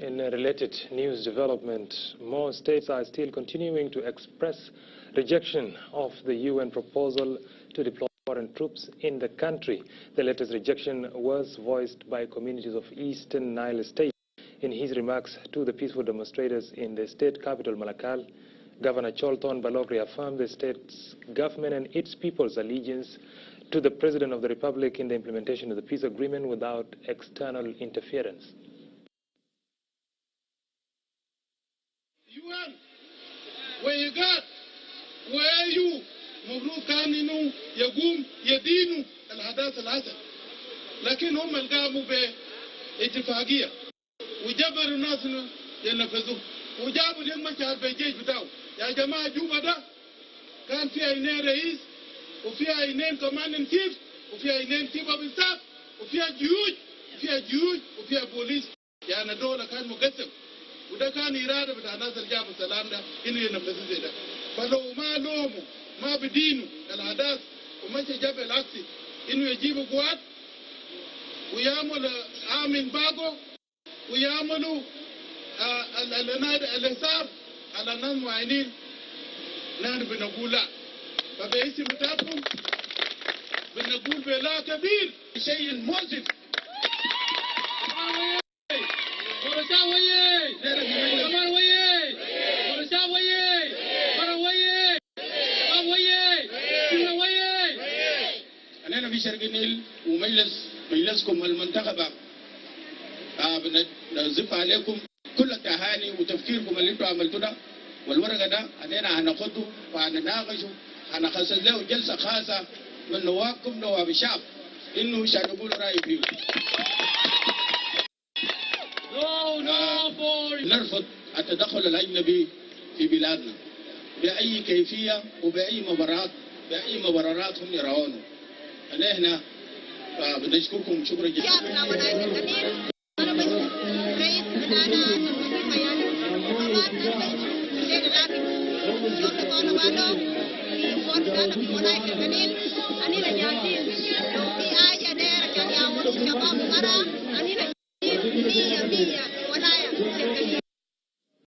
In a related news development, more states are still continuing to express rejection of the UN proposal to deploy foreign troops in the country. The latest rejection was voiced by communities of Eastern Nile State. In his remarks to the peaceful demonstrators in the state capital, Malakal, Governor Cholton Balok reaffirmed the state's government and its people's allegiance to the President of the Republic in the implementation of the peace agreement without external interference. UN وإيجاد و AU مفروض كان انه يقوم يدينوا الاحداث الحصل، لكن هم اللي قاموا باتفاقيه وجبروا الناس انه ينفذوه، وجابوا رياك مشار بالجيش بتاعه. يا جماعه، جوبا ده كان فيها اثنين رئيس، وفيها اثنين commanding chief، وفيها اثنين chief of staff، وفيها جيوش، فيها جيوش وفيها بوليس. يعني دولة كان مقسم، وده كان إرادة بتاع الناس اللي جابوا السلام ده إنه ينفذوا زي ده. فلو ما لوموا، ما بدينوا الأحداث ومشي جاب العكسي إنه يجيبوا قوات ويعملوا arm embargo ويعملوا الحساب على الناس معينين، نحن بنقول لا. فباسم بتاعكم بنقول بلا كبير. شيء مؤسف. أنا في شرق النيل ومجلس مجلسكم المنتخبة بنزف عليكم كل التهاني وتفكيركم اللي انتم عملتوه ده، والورقة ده أننا هناخده وهنناقشه، هنخصص له جلسة خاصة من نوابكم نواب الشعب إنه عشان يقولوا رأي فيه. نرفض التدخل الأجنبي في بلادنا بأي كيفية وبأي مبررات، بأي مبررات هم يرونه. نحن بنشكركم شكرا جزيلا. أنا بشكر رئيس بتاعنا طبعا أنا بشكر حسين الراتب شغل طالب في فور بتاعنا في ولاية النيل. أننا جاهزين لو في حاجة دايرة عشان يعملوا شباب مرة.